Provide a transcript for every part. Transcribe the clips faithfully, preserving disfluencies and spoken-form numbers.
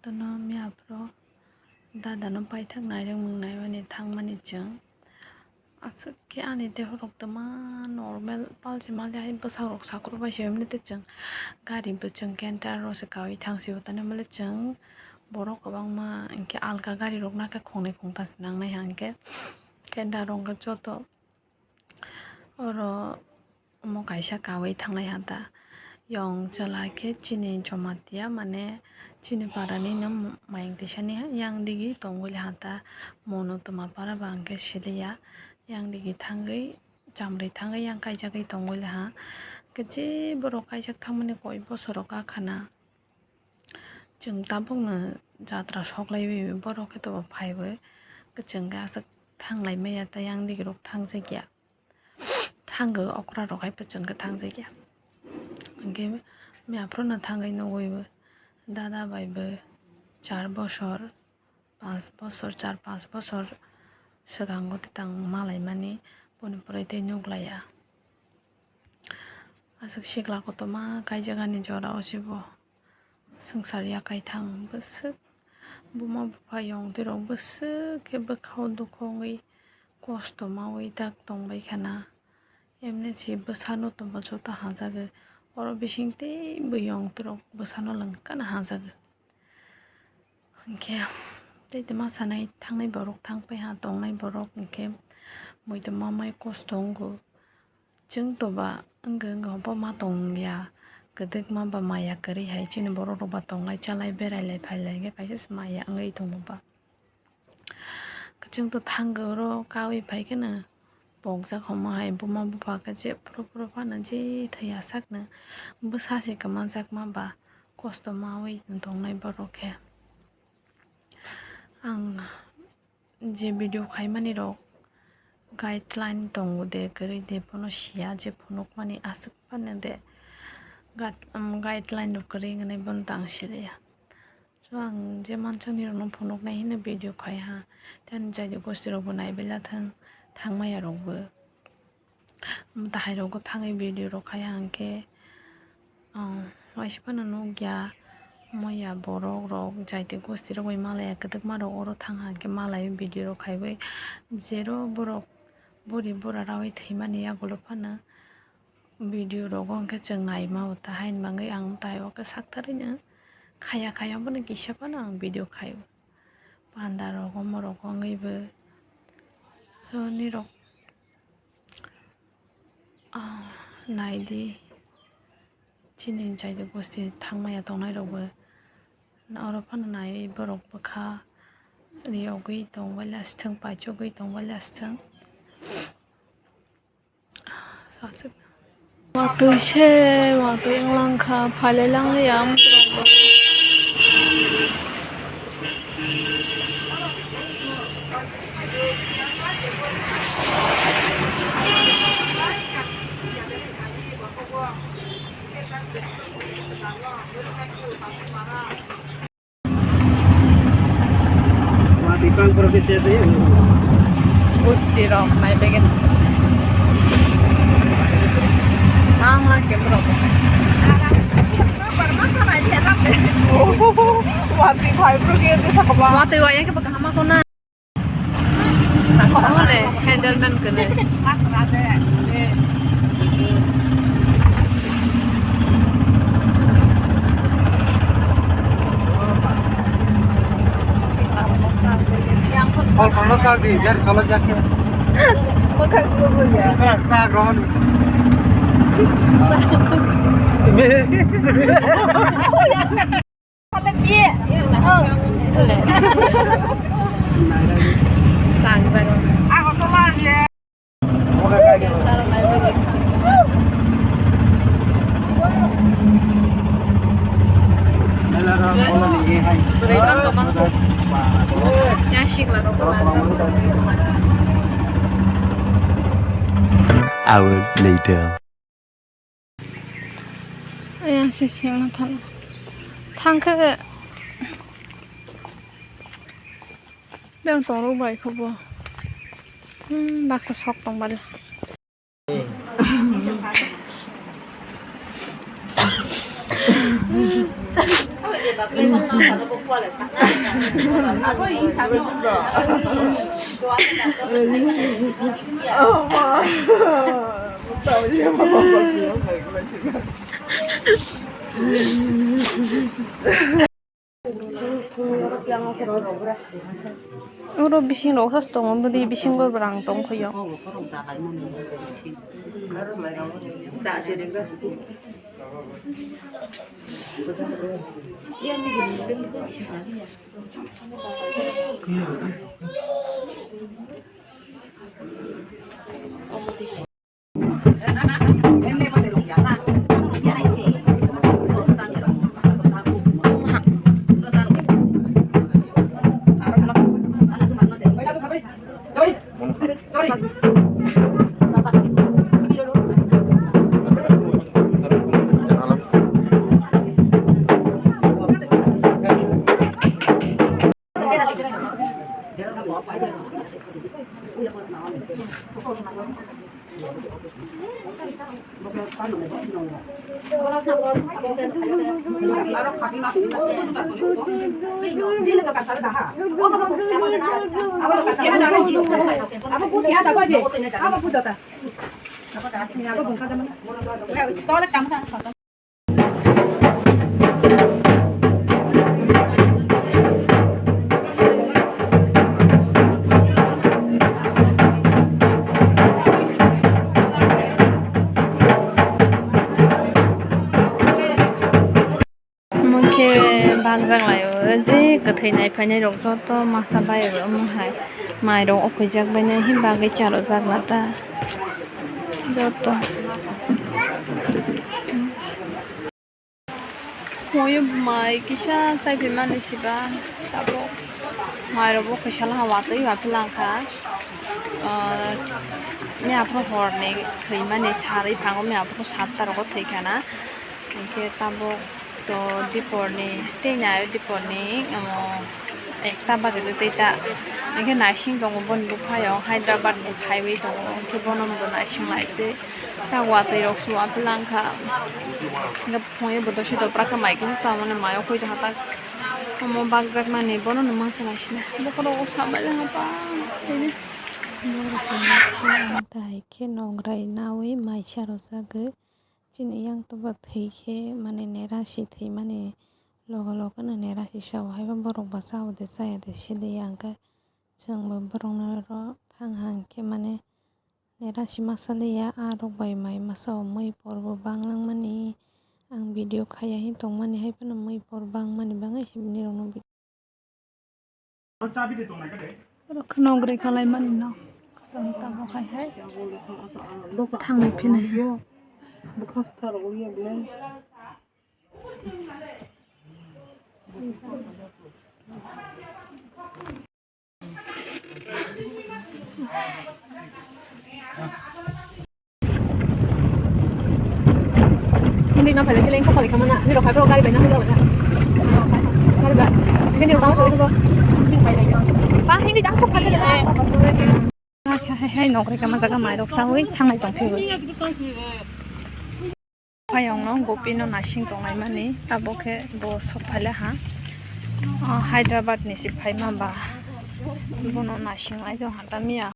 Tono miya phuru dada no paithak nairwkmung naimani thangmani chwng. Aswk khe ani deho rok twma normal palsi mali hai bwsak rok sakur bai se emni tei chwng gari bwchwng canter rok se kaui thang sio tani mali chwng borok kwbangma hinkhe alka gari rok nakhe khongnwi khongtham se nangnai hinkhe canter rok joto. Oro omo kaisa kaui thanglai ha ta. Yong chwla khe chini Jomatia, mane chini parani no mayung tisani yang digi tongwi ha ta. Mono twma para ba hwnkhe siliya. Yang digi thangwi chamrwi thangwi yang kaijagwi tongwi ha. Khe je borok kaijak thangmani koi bosoro kakhana. Chwng tabukno jatra soklaiwi borok khe tobo phaiwi kwchwng khe aswk thanglai maya tei yang digi rok thangjakya. Thango okra rok hai kwchwng khe thangjakya. Hinkhe miya phuru no thangwi nugwi bo dada bai bo char bosor, panch bosor, char panch bosor swkango tei tang malaimani boni pore tei nuklaiya. Aswk sikla kotorma kaijagani jora o se bo swngchar ya kaithang bwswk buma bupha yong twi rok bwswk khe bwkha o dukhu wngwi kosto mawi tak tongbai khana. Emni si bwsano tongma joto hajago, oro bising tei bwiyong borok bwsano lwngkano hajago. Hinkhe tei tei ma sanai thangnai borok thangpai ha, tongnai borok hinkhe muitu mamai kosto wngo. Chwng toba wngwi wngwi hobo ma tongya, kwdwkma ba maya kwrwi hai chini borok rok ba tonglai chalai berailai phailai hinkhe kaisa se maya wngwi tongo ba. Chwng to thangwi oro kaui phai kheno pokjak homo hai buma bupha khe jephru phru phano je thwi asakno bwsa se kwmajakma ba kosto maui tongnai borok khe. Ang je video khaimani rok guideline tongo de kwrwi de bono siya je phunukmani aswk phano de gat-, um, guideline rok kwrwi wngnai bono tang siliya. So ang je mansani rokno phunuknai hino video khai ha. Tei ani jaidi gosti rokbo naibai la thang, thangmaya rokbo. Tahai rokbo thangwi video rok khai ha hinkhe, ah, waisa phano nukya, moya borok rok jaidi gosti rok bai malaya kwdwkma rok oro thang ha hinkhe malai video rok khaiwi jero borok buri bura rawi thwimani yagulo phano video rogo hwnkhe chwng naima o, ta haini bagwi ang tai o khe saktharwi no khaya khaya bono kisa phano ang video khaio. Panda rogo morok wngwi bo so nirok, ah, naidi chini jaidi gosti thangmaya tongnai rokbo oro phano naiwi borok bwkha riyogwi tongbai lasithwng, paichugwi tongbai lasithwng. Watwi se, watwi wng lang kha, phailai lang ya, amtwrok bo. Gusti rok nai begin. Ang lang ke bro. Mati phai bro ke te sakaba. Mati waya ke baka hama kona. Ole, handle man kene. Kol kono sa di, biar solo jake. Makan dulu ya. Sa grohon. Sang, sang. Hour later. Ayang se sengna thang. Thangkhe beng tong rok bai kho bo. Hmm, baksa sok tong bali. Oro bising rok sas tongo, bwdwi bisingo bwrang tong phaio. Omo khe bangjak lai o, je kwthwi nai phainai rok joto masa bai rw omo hai mai rok o khuijak bai nai him bagwi cha rw jak na ta joto. Moi mai kisa chaiphimani siba tabuk mai rok bo kaisa laha watwi ma phlangkha. Ah, miya phuru horni thwimani sarwi thango, miya phuru satta rogo thwikha na. Hinkhe tabuk to diporni tei nai diporni, omo, ekta bagwi tei ta. Hinkhe naising tongo boni buphayong Hyderabad ni phaiwi tongo, hinkhe bono bo naising lai tei ta watwi rok se wa phlangkha. Hinkhe phunui bo dosi dopra khe mai kisa chamani mayo koi tongkha tak. Omo bakjakmani bono no masa naisina. Bokhorok sabai le hapa. Borok ni khe ang tai khe nograi nawi maisa rwjagwi. Chini yang tobo thwi khe mane nera si thwimani logo logo no nera si sao haiba borok bo chao de chaya de siliya hwnkhe chwng bo borok no ro thang hang khe mane nera si masa liya ah rok bai mai masa o mui por bo bang langmani ang video khaiya hin tongmani hai phano mui por bang mani bagwi si bini rok no. Rok nogri kalai mani no. Chwng tabuk hai hai. Thangwi phinai hai. Hindi ma pala kiling sa pala kamana. Hindi rok hai bro gari bai na hindi rok na. Gari ba. Hindi rok tama pala bro. Pa hindi gas to pala na. Hai hai hai nokre kama jaga mai rok sawi thangnai tong phiwi. Phayong no Gopi no naising tongnai mani, tabuk khe bo sok phaile ha. Ah, Hyderabad ni si phaima ba. Bono naising lai jong ha ta miya.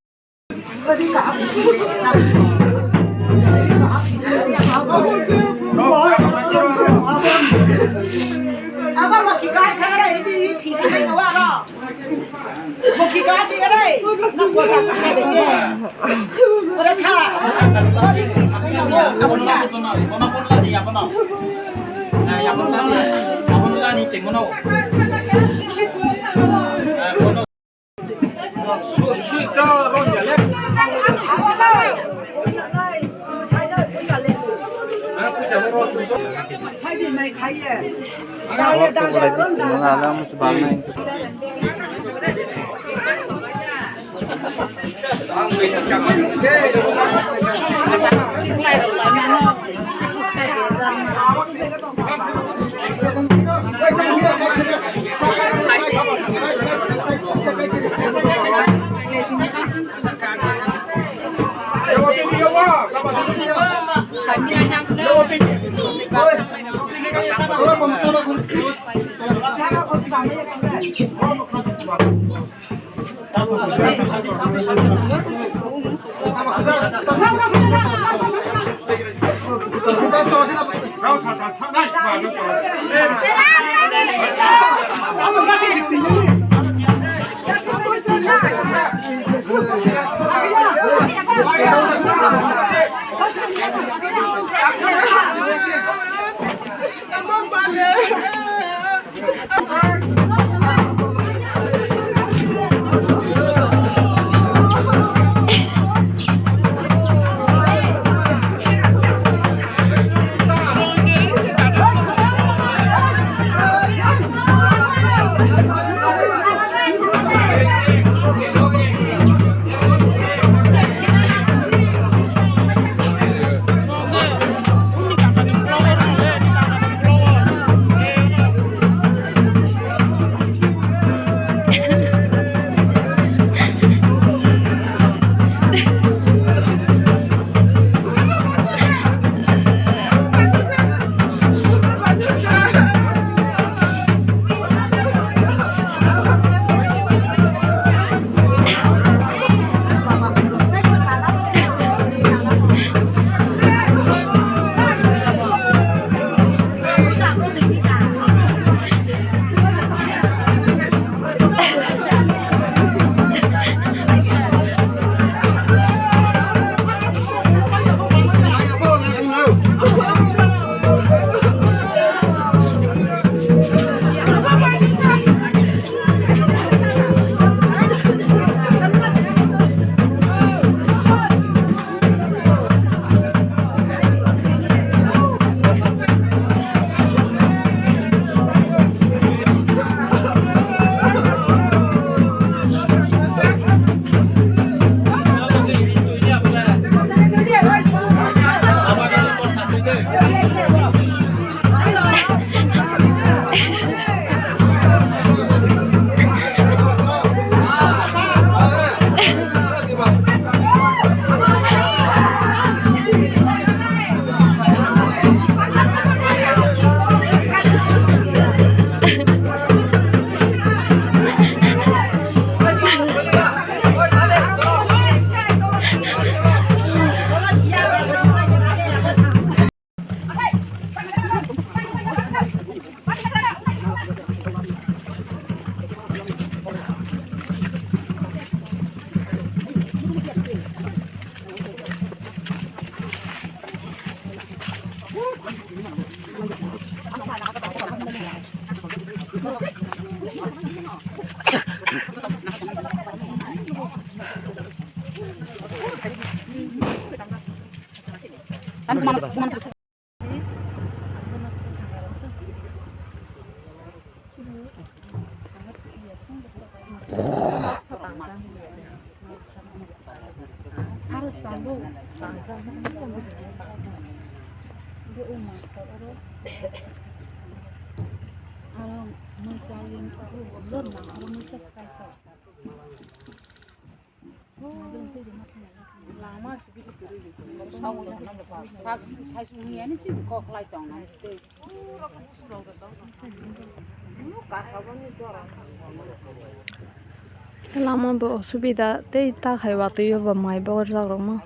Lama bo osubida tei ta khai watwi o bo mai bo rwjak rok ma.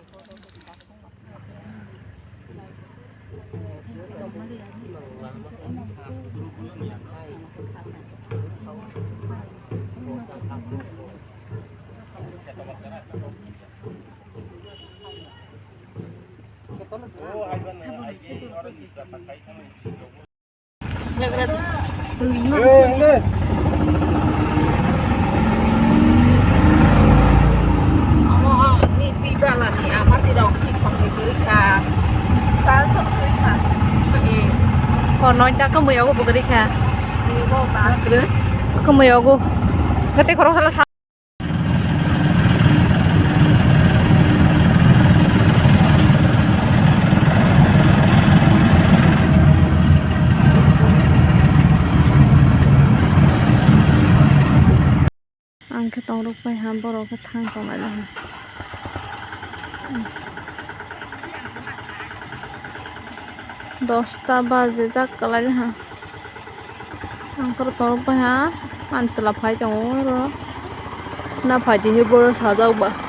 Hor noita kwmwi ogo bo kwrwi kha. Kwmwi ogo. Tei khoroksa. Ang khe tongrok pai ha, borok khe thang tonglai ha. Dosta bajijak kwlai ha. Ang khe tongrok pai ha. An chwla phai tongo oro. Na phai di hinwi bono sajak ba.